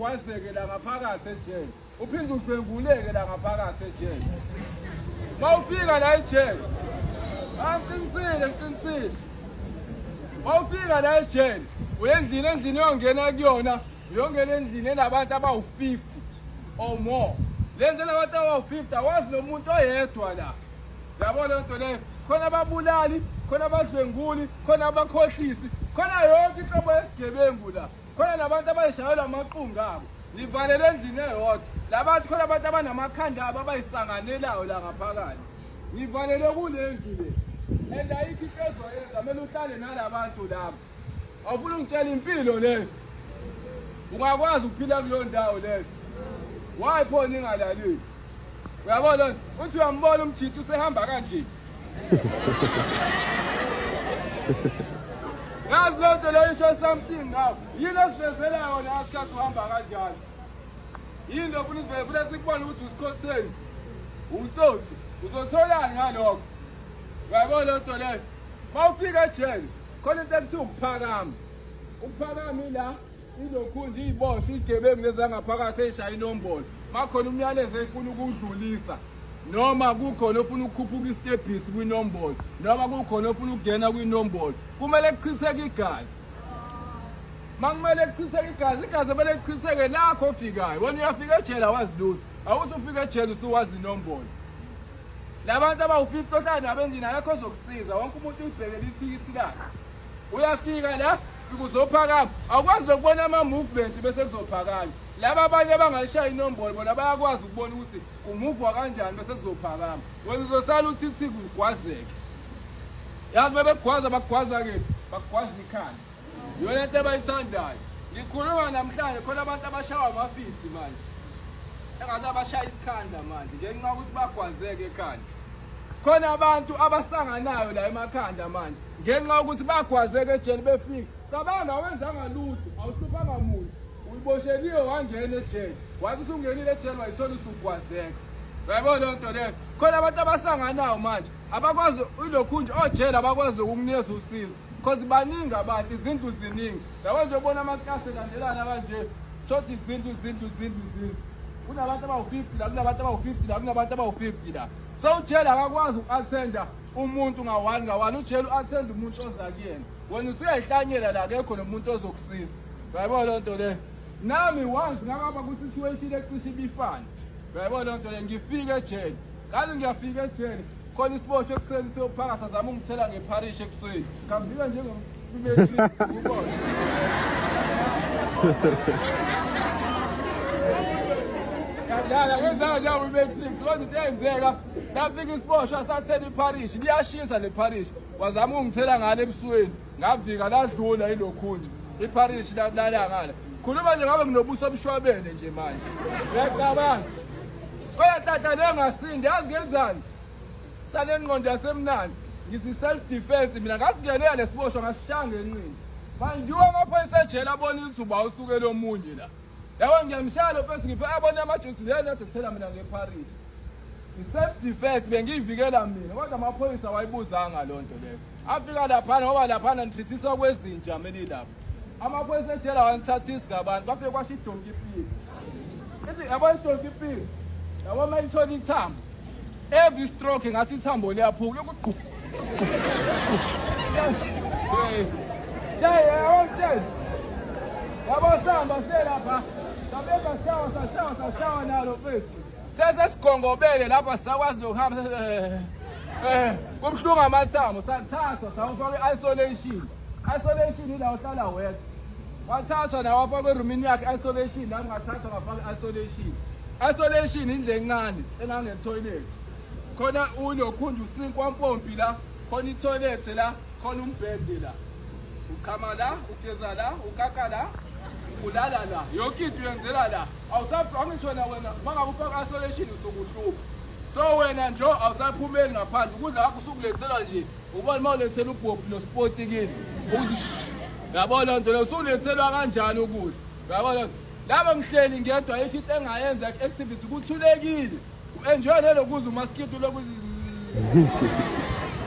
ugwazeke la ngaphakathi ejele. Uphinde udlwenguleke la ngaphakathi ejele. Mawufika la ejele. Angiqinisile, ngiqinisile. Mawufika la ejele, uyendlini endlini yongena kuyona, uyongena endlini enabantu abawu-50 or more. Le ndlu enabantu abawu-50 awazi nomuntu oyedwa la. Yabo le nto leyo. Khona ababulali, khona abadlwenguli, khona abakhohlisi, khona yonke inhlobo yesigebengu la. Khona nabantu abayishayelwa amaqunga abo. Nivalele endlini eyodwa. Labantu khona abantu abanamakhanda abo abayisanganelayo la ngaphakathi. Nivalele kule ndlu le. And ayikho into ezoyenza, kumele uhlale nalabantu laba. Awufuna ungitshela impilo leyo. Ungakwazi ukuphila kuleyo ndawo leyo. Why pho ningalaleli? Uyabona uthi uyambona umjita usehamba kanje. Yazi loo nto leyo isho something ngawo. Yini esivezela yona ngasikhathi uhamba kanjalo? Yini lo funa isivele funa sikubone ukuthi usikhotheni. Utsotsi. Uzotholani ngalokho? Uyabona loo nto leyo? Mawufika ejele khona into ekuthiwa ukuphakama. Ukuphakama ila ilokhu nje iyiboshwa igebengu lezangaphakathi eyishaya inombolo makhona umyalezo efuna ukuwudlulisa noma kukhona ofuna ukukhuphuka isitebhisi kwinombolo noma kukhona ofuna ukungena kwinombolo kumele kuchitheke igazi makumele kuchitheke igazi igazi kumele kuchitheke lakho ofikayo wena uyafika ejele awazi lutho awuthi ufika ejele usuwazi inombolo labantu abawu-50 ohlala nabo endlini akekho ozokusiza wonke umuntu uyibhekele ithikithi lakhe uyafika la fika uzophakama awukwazi nokubona ama-movement bese kuzophakama laba abanye abangayishaya inombolo bona bayakwazi ukubona ukuthi kumuvwa kanjani bese kuzophakama wena uzosala uthi thi kugwazeke yazi bebegwaza bakugwaza kephi bakugwaza ikhanda iyona nto abayithandayo ngikhuluma namhlanje khona abantu abashawa amafithi manje engathi abashaya isikhanda manje ngenxa yokuthi bagwazeke ekhanda khona abantu abasanganayo la emakhanda manje ngenxa yokuthi bagwazeke ejele befika cabanga awenzanga lutho awuhluphanga muntu uyibosheliwe wangena ejele wathi usungenile ejele wayithola usugwazeka uyayibona leyo nto leyo khona abantu abasanganayo manje abakwazi ilokhu nje ojele abakwazi ukukunikeza usizo because baningi abantu izindlu ziningi yabo nje ubona amaklasi elandelana kanje thothi izindlu izindlu izindlu izindlu kunabantu abawu-50 la kunabantu abawu-50 la kunabantu abawu-50 la so ujele akakwazi uku-athenda umuntu nga-one nga-one ujele u-athenda umuntu oza kuyena wena usuyayihlanyela la akekho nomuntu ozokusiza uyayibona loo nto leyo nami once ngakaba kwi-situation ecishe ibifana uyayibona loo nto leyo ngifike ejele ngaze ngiyafika ejele khona isiboshwa ekuseni siyophaka sazama ungithela ngepharishi ekuseni ngafika njengomubona yadlala ngenzanga njengomatrix kodwa into eyenzeka lafika isiboshwa sathela ipharishi liyashisa le pharishi wazama ungithela ngale ebusweni ngavika ladlula ilokhunje ipharishi lala ngale khuluma nje ngabe nginobuso obushwabene nje manje uyacabanga kodwa tata leyo ngasindi yazi ngenzani sanengqondo yasemnandi ngithi self defense mina ngasingenela lesiboshwa ngasishaya ngenqindi manje ngiwa amaphoyisa ejele abona ithuba usukele omunye la yabo ngiyamshaya lo mfethu ngiphe abone amajusi lena ade mina ngepharishi i-self defense bengiyivikela mina kodwa amaphoyisa wayibuzanga loo nto leyo afika laphana ngoba laphana nitrithiswa kwezinja melilapha amaphoyisa ejele awanithathisi ngabantu bafike kwasho idonki ipiki ithi yabo idonki ipiki yabo uma ithola ithambo every stroke ngathi ithambo liyaphuka lokhu yabo sihamba selapha sabeka sishawa sashawa sashawa nalo mfethu sesesigongobele lapha sisakwazi nokuhamba eh kubuhlungu amathambo sathathwa sawufaka i-isolation isolation ila uhlala wedwa wathathwa nawe wafakwa erumini yakhe isolation nami ngathathwa ngafaka i-isolation isolation indlu encane engange-toilet khona ulokhunja usinkwa mpompi la khona i-toilet la khona umbhede la uchama la ugeza la ukaka la ulala la yonke into uyenzela la awusaphi wena wena mangabe ufaka isolation usukuhlupha so wena nje awusaphumeli ngaphandle ukudla kwakho usukulethelwa nje ubona uma ulethela ubhobhi nospoti kini ukuthi yabo loo nto leyo usulethelwa kanjani ukudla yabo loo laba ngihleli ngedwa ayikho into engayenza activity kuthulekile u-enjoy lelo kuze umaskito lokhu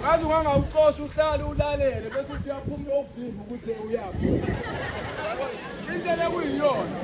ngaze ungangawuxosha uhlale ulalele bese uthi uyaphuma uyobhiva ukuthi uyaphi into lekuyiyona.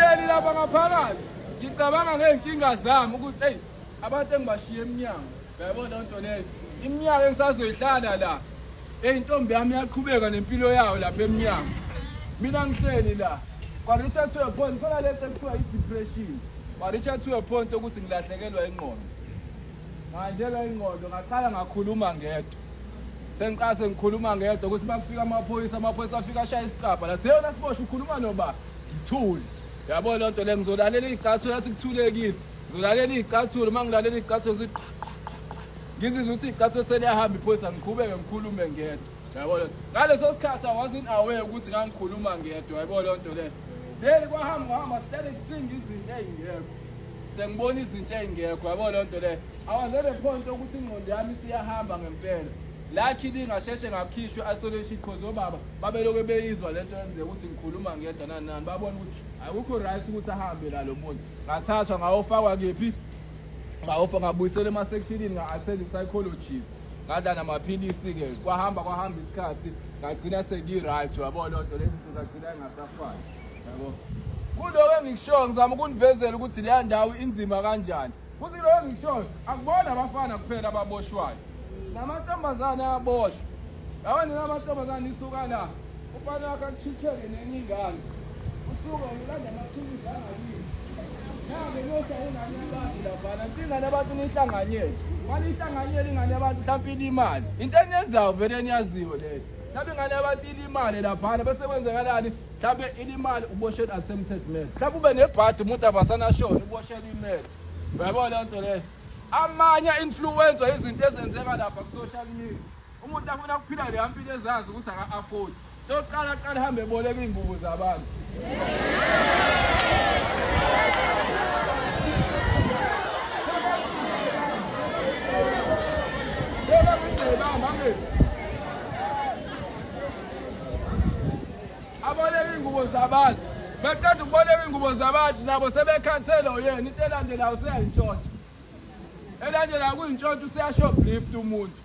Ngihleli lapha ngaphakathi ngicabanga ngey'nkinga zami ukuthi eyi abantu engibashiye emnyango uyayibona loo nto leyo iminyaka engisazoyihlala la eyi intombi yami iyaqhubeka nempilo yayo lapha emnyango mina ngihleli la kwa-reach to a point khona lento ekuthiwa i-depression kwa-reach to a point ukuthi ngilahlekelwa ingqondo Nganjelwa ingqondo ngaqala ngakhuluma ngedwa. Sengiqala sengikhuluma ngedwa ukuthi makufika amaphoyisa amaphoyisa afika ashaya isicabha lathi yona siboshwe ukhuluma noba ngithule. Yabo le nto le ngizolalela iy'cathulo athi kuthulekile. Ngizolalela iy'cathulo uma ngilalela iy'cathulo zithi qha qha qha qha. Ngizizwe ukuthi iy'cathulo seliyahamba iphoyisa ngiqhubeke ngikhulume ngedwa. Yabo le ngaleso sikhathi I wasn't aware ukuthi ngangikhuluma ngedwa yabo le nto le. Then kwahamba kwahamba started seeing izinto ey'ngekho. Sengibona izinto ey'ngekho yabo leyo nto leyo. I was at a point ukuthi ingqondo yami isiyahamba ngempela. Luckily ngasheshe ngakhishwa i-isolation cause obaba babelokhu beyizwa lento yenzeka ukuthi ngikhuluma ngedwa nani nani babona ukuthi akukho right ukuthi ahambe la lo muntu. Ngathathwa ngayofakwa kephi? Ngayofa ngabuyiselwa ema-sectionini nga-attend i-psychologist. Ngadla namaphilisi-ke kwahamba kwahamba isikhathi ngagcina sengi-right uyabo leyo nto lezi zinto zagcina ingasafani. Yabo. Kuloko engikushoyo ngizama ukunivezela ukuthi leya ndawo inzima kanjani. Futhi lokho engikushoyo akubona abafana kuphela ababoshwayo. Namantombazane ayaboshwa. Yabo nina amantombazane isuka la. Umfana wakho akuchithele nenye ingane. Usuke ulanda amathuluzi angakini. Nange niyosha ingane yabantu laphana. Ingane yabantu niyihlanganyele. Maniyihlanganyele ingane yabantu mhlawumpe ilimali. Into eniyenzayo vele niyaziwe leyo. Mhlawumbe ingane yabantu ilimale laphana bese kwenzekalani? Mhlawumbe ilimali uboshele attempted murder. Mhlawumbe ube nebhadi umuntu abasanashona uboshele imurder. Uyabona leyo nto leyo? Amanye influencer izinto ezenzeka lapha ku-social media. Umuntu afuna ukuphila leya mpilo ezazi ukuthi aka-afford. Lokuqala qala hambe eboleka iy'ngubo zabantu. Yebo ngisebamba ngithi. Aboleka iy'ngubo zabantu. Beqeda ukuboleka iy'ngubo zabantu nabo sebekhansela yena into elandelayo useyayintshontsha. Elandelayo kuyintshontsha useyashoplift umuntu.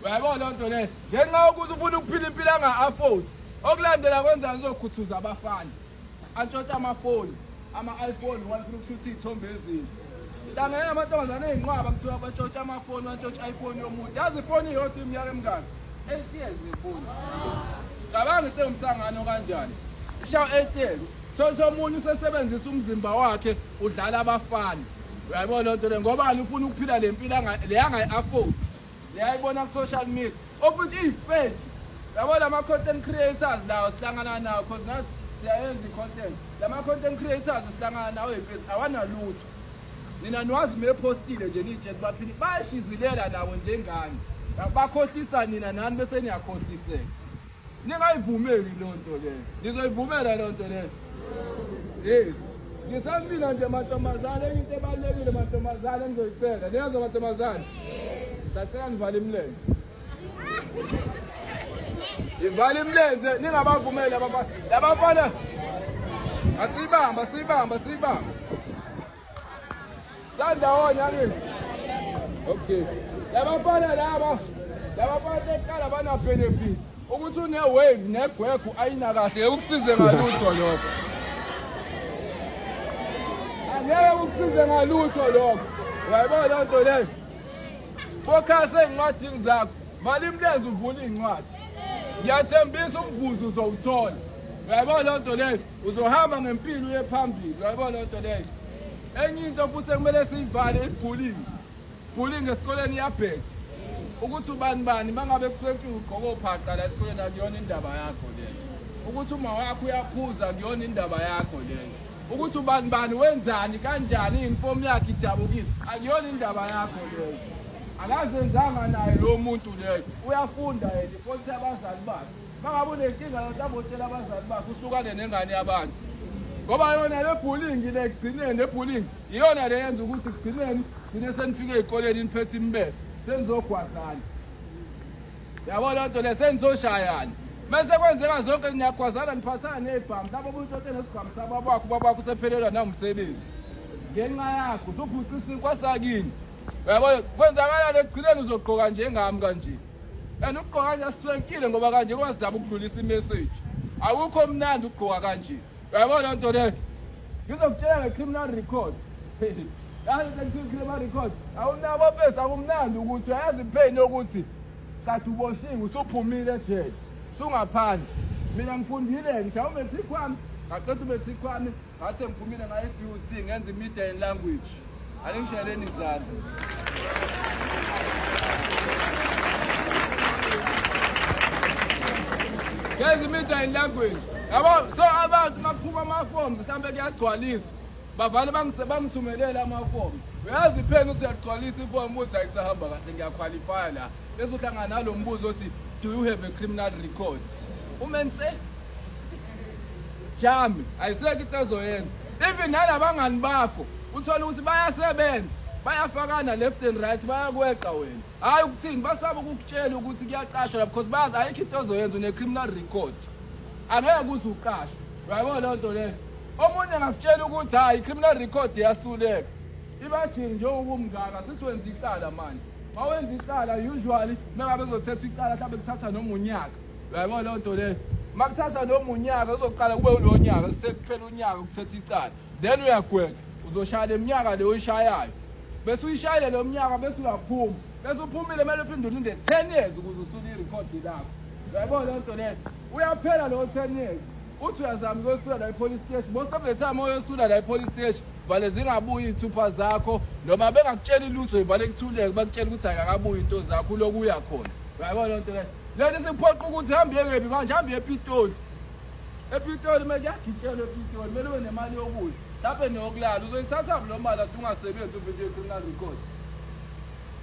Uyayibona loo nto leyo? Ngenxa yokuthi ufuna ukuphila impilo anga-afford. Okulandela kwenzani uzokhuthuza abafana. Antshontsha amafoni, ama-iPhone ngoba efuna ukushutha iy'thombe ezinhle. Hlangene namantombazane ey'nqwaba kuthiwa batshontsha amafoni, bantshontsha i-iPhone yomuntu. Yazi ifoni iyodwa iminyaka emingaki? 8 years lefoni. Cabanga into ewumsangano kanjani. Ishawu 8 years. Thola omunye usesebenzisa umzimba wakhe udlala abafana. Uyayibona lento le ngoba ufuna ukuphila le mpilo le angayi-afford. Leyayibona ku-social media. Of which iyi-fake. Yabo lama content creators lawo sihlangana nawo cause nathi siyayenza i-content. Lama content creators sihlangana nawo ey'mpesi awanalutho. Nina niwazi mephostile nje niyitshela baphile bayashizilela nabo njengani. Bakhohlisa nina nani bese niyakhohliseka. Ningayivumeli leyo nto leyo. Nizoyivumela leyo nto leyo. Yes. Ngisamina nje mantombazane enye into ebalulekile mantombazane engizoyicela. Niyezwa mantombazane? Sacela nivale imilenze. Ivale imilenze ningabavumeli abafana. Labafana asibamba asibamba asibamba. Sandawonye angithi. Okay. Labafana laba labafana eqala bana benefit. Ukuthi une wave negwegwe ayina kahle ukusize ngalutho lokho. Angeke ukusize ngalutho lokho. Uyayibona loo nto leyo? Focus ey'ncwadini zakho. Vala imilenze uvule iy'ncwadi. Ngiyathembisa umvuzo uzowuthola. Uyayibona loo nto leyo? Uzohamba ngempilo uye phambili. Uyayibona loo nto leyo? Enye into futhi ekumele siyivale i-bullying. Bullying esikoleni iyabheda. Ukuthi ubani bani mangabe kuswempiwe ugqoke ophaqa la esikoleni akuyona indaba yakho leyo. Ukuthi uma wakho uyaphuza akuyona indaba yakho leyo. Ukuthi ubani bani wenzani kanjani i-uniform yakhe idabukile akuyona indaba yakho leyo. Akazenzanga naye lo muntu leyo. Uyafunda yena ifonti abazali bakhe. Mangabe unenkinga mhlawumbe utshela abazali bakho uhlukane nengane yabantu. Ngoba yona le bullying le kugcineni le bullying iyona le yenza ukuthi kugcineni gcine senifike ey'koleni niphethe imibese senizogwazana. Yabo loo nto le senizoshayana. Mese kwenzeka zonke niyagwazana niphathana ney'bhamu mhlawumbe omunye untshontshe nesigqamu sababakho ubabakho usephelelwa nawumsebenzi. Ngenxa yakho usuphuca isinkwa sakini. Uyabona kwenzakalani ekugcineni uzogqoka njengami kanje. And ukugqoka kanje asiswenkile ngoba kanje kwazama ukudlulisa imessage. Akukho mnandi ukugqoka kanje. Uyabona nto leyo? Ngizokutshela nge-criminal record. Yazi sekuthiwa i-criminal record. Awunabo mfethu akumnandi ukuthi uyazi ipain yokuthi kade uboshiwe usuphumile ejele. Usungaphandle. Mina ngifundile ngishaye umatric wami, ngaqeda umatric wami, ngase ngiphumile ngaye e-BUT ngenza i-media and language. Aningishayeleni izandla. Ngenza i-media and language. Yabo so abantu makuphuma ama-forms mhlawumbe kuyagcwaliswa. Bavale bangithumelele ama-forms. Uyazi phela ukuthi uyagcwalisa iform ukuthi ayikusahamba kahle ngiyaqualifya la. Bese uhlangana nalo mbuzo othi do you have a criminal record? Umense jami ayisekho into azoyenza. Even nalabangani bakho uthola ukuthi bayasebenza bayafakana left and right bayakweqa wena. Hayi ukuthini basaba ukukutshela ukuthi kuyaqashwa la because bayazi ayikho into ozoyenza une criminal record. Angeke uze uqashwe. Uyayibona leyo nto leyo? Omunye angakutshela ukuthi hayi criminal record iyasuleka. Ibajini njengoba umngaka sithi wenza icala manje. Mawenza icala usually mengabe kuzothetha icala mhlawumbe kuthatha noma unyaka. Uyayibona leyo nto leyo? Makuthatha noma unyaka uzoqala kube ulo nyaka sekuphela unyaka ukuthetha icala. Then uyagwetshwa. Uzoshaya le minyaka le oyishayayo. Bese uyishayile lo mnyaka bese uyaphuma. Bese uphumile kumele uphinde ulinde 10 years ukuze usule irekhodi lakho. Uyayibona leyo nto leyo? Uyaphela lo 10 years. Uthi uyazama ukuyosula la e-police station. Most of the time oyosula la e-police station vale zingabuyi iy'thupha zakho noma bengakutsheli lutho ivale kuthuleke bakutshela ukuthi akakabuyi into zakho uloku uya khona. Uyayibona leyo nto leyo? Lento isikuphoqa ukuthi hambe uye kephi manje hambe uye ePitoli. EPitoli manje kuyagitshelwa ePitoli kumele ube nemali yokudla. Mhlawumbe neyokulala uzoyithathaphi lo mali ade ungasebenzi uvele i-criminal record.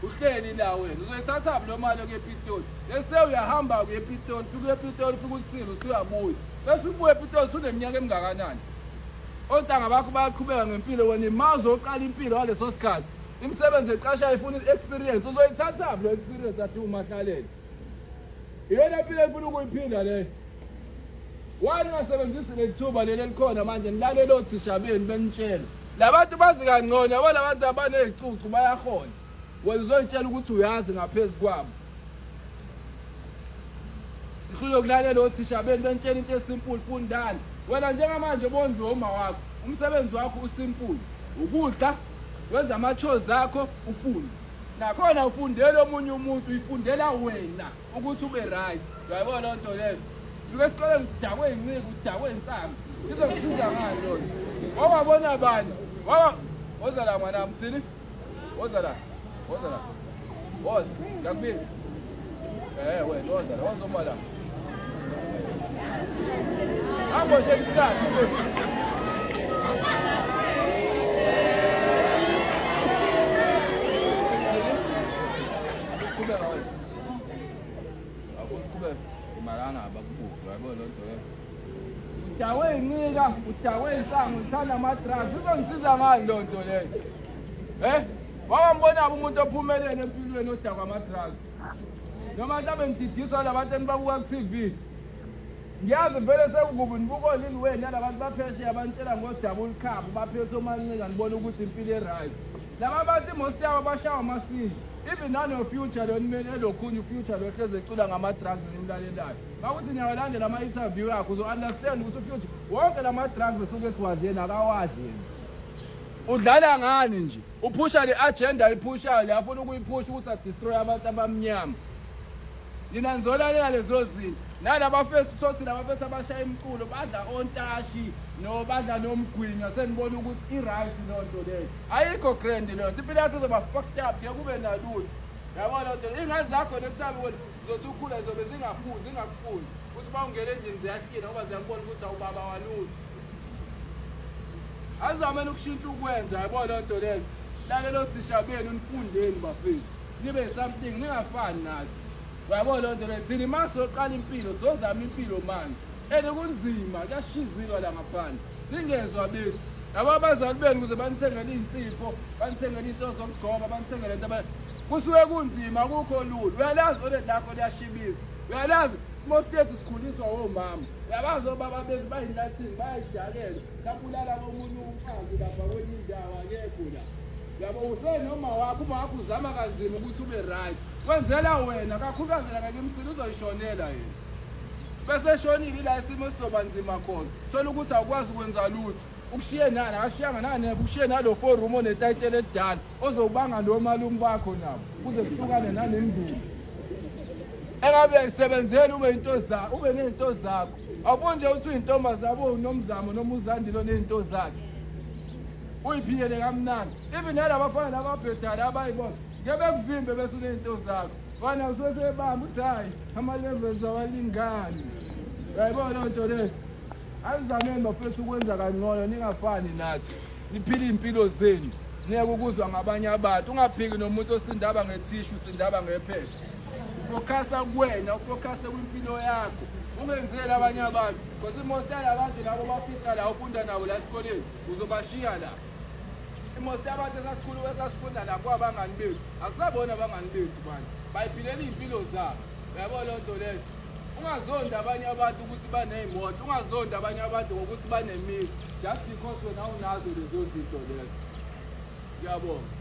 Uhleli la wena uzoyithathaphi lo mali yokuya ePitoli. Bese uyahamba kuya ePitoli, fika ePitoli fika usile usuyabuya. Bese ubuya ePitoli usuneminyaka emingakanani. Ontanga bakho bayaqhubeka ngempilo wena ima uzoqala impilo ngaleso sikhathi. Imisebenzi eqashayo ifuna i-experience uzoyithathaphi lo experience ade umahlalele. Iyona mpilo efuna ukuyiphila leyo. Why ningasebenzisi leli thuba leli elikhona manje nilalele othisha benu benitshela. Labantu bazi kangcono yabo labantu abanezicucu bayahola. Wena uzoyitshela ukuthi uyazi ngaphezu kwabo. Ngifuna ukulalela othisha benu benitshela into esimple fundani. Wena njengamanje bondliwe uma wakho. Umsebenzi wakho usimple. Ukudla, wenza ama-chores akho, ufunde. Nakhona ufundela omunye umuntu, uyifundela wena ukuthi ube right. Uyayibona leyo nto leyo? Fika esikoleni udakwe yinciki, udakwe insangu. Izokusiza ngani leyo nto? Wawabona bani? Wawa woza la mwana wami, thini? Woza la. Woza la. Woza, ngiyakubiza. Eh wena woza la, woza uma la. Hamba nje isikhathi mfethu. Qhubeka wena. Akuqhubeka imalana abakubuki, yabo lo nto leyo. Udakwe incika, udakwe insangu, uthanda ama-drugs. Izongisiza ngani leyo nto leyo? Eh? Wawambona umuntu ophumelele empilweni odakwa ama-drugs. Noma mhlawumbe ngididiswa labantu enibabuka ku-TV. Ngiyazi vele sekukubi nibuka olini wenu yalabantu baphesheya banitshela ngo-double cup baphethe omancika nibona ukuthi impilo e-right. Laba bantu imost yabo bashawa amasili. Even nano-future lo nimele elokhunye ufuture lo hleze ecula ngama-drugs nimlalelayo. Makuthi niyawalandela ama-interview yakhe uzo-understand ukuthi ufuture wonke lama-drugs esuke esiwadli yena akawadli yena. Udlala ngani nje? Uphusha le agenda ayiphushayo le afuna ukuyiphusha ukuthi adestroy abantu abamnyama. Nina nizolalela lezo zinto. Nalaba fesi thothi laba fesi abashaya imiculo badla ontashi no badla nomgwinya senibona ukuthi i-right leyo nto leyo. Ayikho grand leyo nto. Impilo yakho izoba fucked up ngeke kube nalutho. Yabona nto ingane zakho nekusaba ukuthi uzothi ukhula zizobe zingafuni zingakufuni. Uthi uma ungena endlini ziyahlina ngoba ziyakubona ukuthi awubaba walutho. Azameni ukushintsha ukwenza yabona nto leyo. Lalela othisha benu nifundeni bafethu. Nibe something ningafani nathi. Uyabona leyo nto leyo. Thina uma soqala impilo sozama impilo manje. And kunzima kuyashizilwa la ngaphandle. Ningezwa bethi. Laba abazali benu ukuze banithengele iy'nsipho, banithengele into zokugqoka, banithengele into kusuke kunzima akukho lula. Uyalazi oledi lakho liyashibiza. Uyalazi most yethu sikhuliswa womama. Uyabazi obaba bethu bayinlathini bayayidakela. Mhlawumbe komunye umfazi lapha kwenye indawo akekho la. Yabo usenoma wakho uma wakho uzama kanzima ukuthi ube right. Wenzela wena kakhulukazi la ngeke imsini uzoyishonela yena. Bese eshonile ila isimo sizoba nzima khona. Thola ukuthi awukwazi ukwenza lutho. Ukushiye nani akashiyanga nanebe ukushiye nalo four room onetayitela elidala ozobanga lo malume bakho nabo kuze kuhlukane nanemndeni. Engabe uyayisebenzela ube into zakho ube nezinto zakho. Awuboni nje ukuthi uyintombazane unomzamo noma uzandile onezinto zakhe. Uyiphilele kamnandi. Even nalabafana lababhedayo abayibona ngeke bekuvimbe bese unezinto zakho. Wena usesebamba uthi hayi ama-levels awalingani. Uyayibona leyo nto leyo? Anizameni bafethu ukwenza kangcono ningafani nathi. Niphile iy'mpilo zenu. Niyeke ukuzwa ngabanye abantu. Ungaphiki nomuntu osindaba ngethishu usindaba ngephepha. Ufokhasa kuwena, ufokhase kwimpilo yakho. Ungenzeli abanye abantu. Because most yalabantu labo bafica la ufunda nabo la esikoleni uzobashiya la. Most yabantu esasikhulu esasifunda nabo kwabangani bethu. Akusabona abangani bethu manje. Bayiphilela iy'mpilo zabo. Uyabona leyo nto leyo? Ungazondi abanye abantu ukuthi baney'moto, ungazondi abanye abantu ngokuthi banemizi. Just because wena awunazo lezo zinto lezo. Ngiyabonga.